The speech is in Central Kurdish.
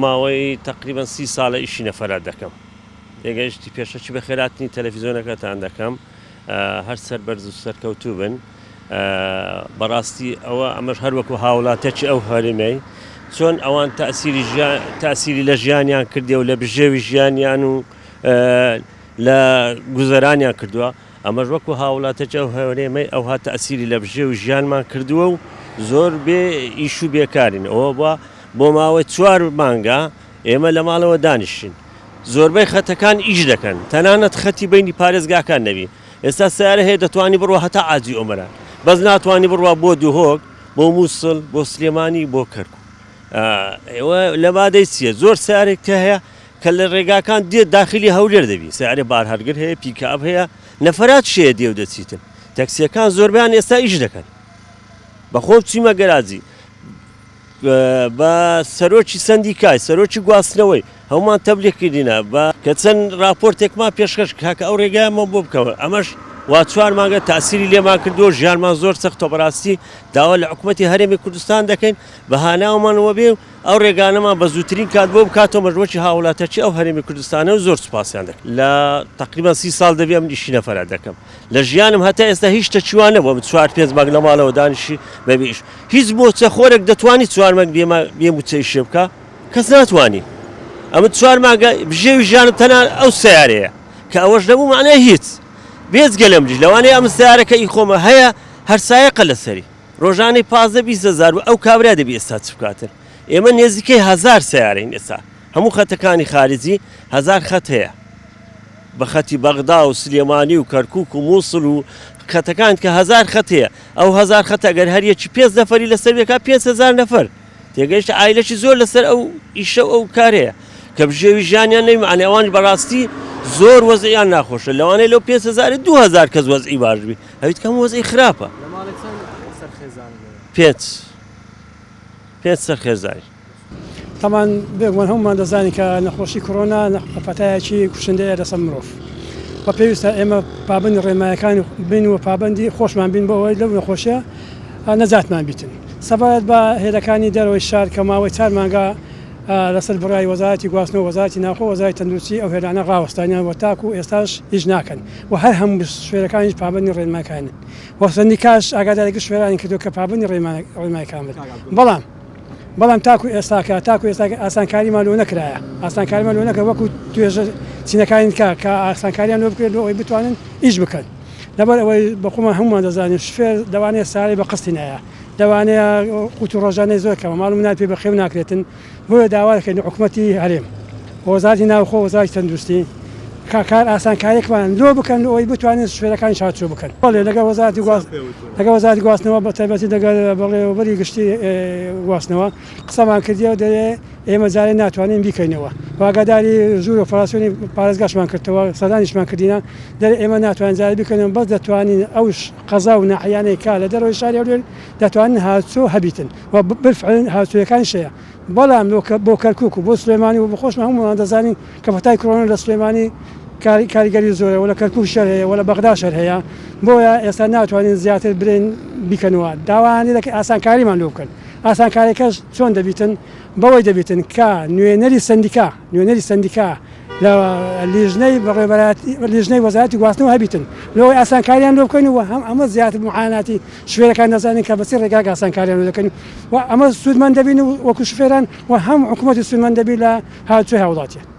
ماوەی تەقریبەن سی ساڵە ئیشی نەفەرات دەکەم تێگەیشتی پێشەکی بەخێراتنی تەلەفیزیۆنەکەتان دەکەم هەر سەر بەرز و سەرکەوتوو بن بەڕاستی ئەوە ئەمەش هەر وەکو هاوڵاتێکی ئەو هەرێمەی چۆن ئەوان تاسیری تاسیری لە ژیانیان کردی و لە بژێوی ژیانیان و لە گوزەرانیان کردووە ئەمەش وەکو هاوڵاتێکی ئەو هەرێمەی ئەوها تەئسیری لە بژێوی ژیانمان کردووە و زۆر بێ ئیش و بێکارین ئەوە بووە بۆ ماوەی چوار مانگە ئێمە لە ماڵەوە دانیشین زۆربەی خەتەکان ئیش دەکەن تەنانەت خەتی بینی پارێزگاکان نەبی ئێستا سیارە هەیە دەتوانی بڕوا هەتا عاجی ئۆمەران بەس ناتوانانی بڕوا بۆ دهۆک بۆ مووسڵ بۆ سلێمانی بۆ کەرکوک ئێوە لە مادەی چییە زۆر سیارێک کە هەیە کە لە ڕێگاکان دێت داخلی هەولێر دەبی سیارێ بارهەڵگر هەیە پیکاب هەیە نەفەرات شەیە دێ و دەچیتن تەکسیەکان زۆربیان ئێستا ئیش دەکەن بەخۆم چیمە گەراجی بە سەرۆکی سندیکای سەرۆکی گواستنەوەی هەمومان تەبلیغ کردینە بە کە چەند راپۆرتێکمان پێشکەش کاکە ئەو ڕێگایەمان بۆ بکەوە ئەمەش وا چوار مانگە تاسیری لێمان کردووە ژیانمان زۆر سەختە بەڕاستی داوا لە حکوومەتی هەرێمی کوردستان دەکەین بە هاناومانەوە بێ و ئەو ڕێگانەمان بە زووترین کات بۆ بکاتەوە مەژوەکی هاوڵاتەکی ئەو هەرێمی کوردستانە و زۆر سوپاسیان دەکەم لە تقریبا سی ساڵ دەبێ ئەم ئیشی نەفەرات دەکەم لە ژیانم هەتا ئێستا هیچ شتەکی وا نەبووە من چوار پێنج مانگ لە ماڵەوە دانیشی بەبێ ئیش هیچ مووچە خۆرێک دەتوانی چوار مانگ بێ مووچە ئیشێ بکا کەس ناتوانی ئەمن چوار مانگە بژێوی ژیانم تەنها ئەو سەیارەیە کە ئەوەش نەبوو معنای هیچ بێجگە لەمنیش لەوانەیە ئەم سەیارەکە ئی خۆمە هەیە هەر سایەقە لەسەری ڕۆژانەی 15 20 هەزار بوو ئەو کابرا دەبی ئێستا چ بکاتن ئێمە نێزیکەی هەزار سەیارەین ئێستا هەموو خەتەکانی خارجی هەزار خەت هەیە بە خەتی بەغدا و سلێمانی و کەرکوک و مووسڵ و خەتەکان کە هەزار خەت هەیە ئەو هەزار خەتە گەر هەر یەکی پێنج نەفەری لەسەر بێکا 5000 نەفەر تێگەیشت عایلەکی زۆر لەسەر ئەو ئیشە و ئەو کارەیە کە بژێوی ژیانیان نەوی معنی ئەوانش بەڕاستی زۆر وەزعیان ناخۆشە لەوانەیە لەو 5000 2000 کەس وەزعی باش بی هەویت کەم وەزعی خراپە لە ماڵێ چەند سەر خێزانن هەیە؟ پێنج پێنج سەر خێزانی. تەبعەن بێگومان هەموومان دەزانین کە نەخۆشی کۆرۆنا پەتایەکی کوشندەیە لەسەر مرۆڤ و پێویستە ئێمە پابەندی ڕێنمایەکانی بین و پابەندی خۆشمان بین بۆ ئەوەی لەو نەخۆشیە نەجاتمان بیتن. سەبارەت بە هێلەکانی دەرەوەی شار کە ماوەی چار مانگە لەسەر بڕیاری وەزارەتی گواستنەوە، وەزارەتی ناوخۆ، وەزارەتی تەندروستی ئەو هێلانە ڕاوەستانیان و تاکو ئێستاش هیچ ناکەن و هەر هەموو شوێرەکانیش پابەندی ڕێنمایەکانن و سەندیکاش ئاگاداری گشت شوێرانی کردووە کە پابەندی ڕێنمایەکان بن بەڵام بەڵام تاکو ئێستاکە تاکو ئێستاکە ئاسانکاریمان لۆ نەکرایە ئاسانکاریمان لۆ نەکرا وەکو توێژە چینەکانی دیکە کە ئاسانکاریان لۆ بکرێت لۆ ئەوەی بتوانن ئیش بکەن لەبەر ئەوەی بە خۆمان هەموومان دەزانین شوفێر لەوانەیە سارەی بە قستی نایە لەوانەیە قوت و ڕۆژانەی زۆر کەمە ماڵ و مناڵ پێ بەخێو ناکرێتن بۆیە داوا دەکەین لە حکومەتی هەرێم وەزارەتی ناوخۆ وەزارەتی تەندروستی کە کار ئاسانکاریەکمان لۆ بکەن لۆ ئەوەی بتوانین شوفێرەکانیش هاتوچۆ بکەن بەڵێ لەگەڵ وەزارەتی گواست لەگەڵ وەزارەتی گواستنەوە بە تایبەتی لەگەڵ بەڕێوەبەری گشتی گواستنەوە قسەمان کردیە و دەرێ ئێمە جارێ ناتوانین بیکەینەوە و ئاگاداری ژوور ئۆپەراسیۆنی پارێزگاشمان کردەوە سەردانیشمان کردینە دەرێ ئێمە ناتوانین جارێ بیکەینەوە بەس دەتوانین ئەو قەزا و ناحیانەی کە لە دەرەوەی شاری هەولێر دەتوانن هاتوچۆ هەبیتن و بالفعل هاتوچۆیەکانیش هەیە بەڵام بۆ کەرکوک و بۆ سلێمانی و بۆ خۆشمان هەموومان دەزانین کە پەتای کۆرۆنا لە سلێمانی کاریگەری زۆرە و لە کەرکوک شەر هەیە و لە بەغدا شەر هەیە بۆیە ئێستا ناتوانین زیاتر برێن بیکەنەوە داوایان لێ دەکەین ئاسانکاریمان لۆ بکەن ئاسانکاریەکەش چۆن دەبیتن بەوەی دەبیتن کە نوێنەری سەندیکا نوێنەری سەندیکا لە لیژنەی بەڕێوەبەرایەتی لیژنەی وەزارەتی گواستنەوە هەبیتن لەوەی ئاسانکاریان لۆ بکەین و هەم ئەمە زیاتر معاناتی شوفێرەکان دەزانین کە بە چ ڕێگایەک ئاسانکاریان لۆ دەکەین و ئەمە سوودمەند دەبین و وەکو شوفێران و هەم حکوومەتی سوودمەند دەبی لە هاتوچۆی هاوڵاتیان.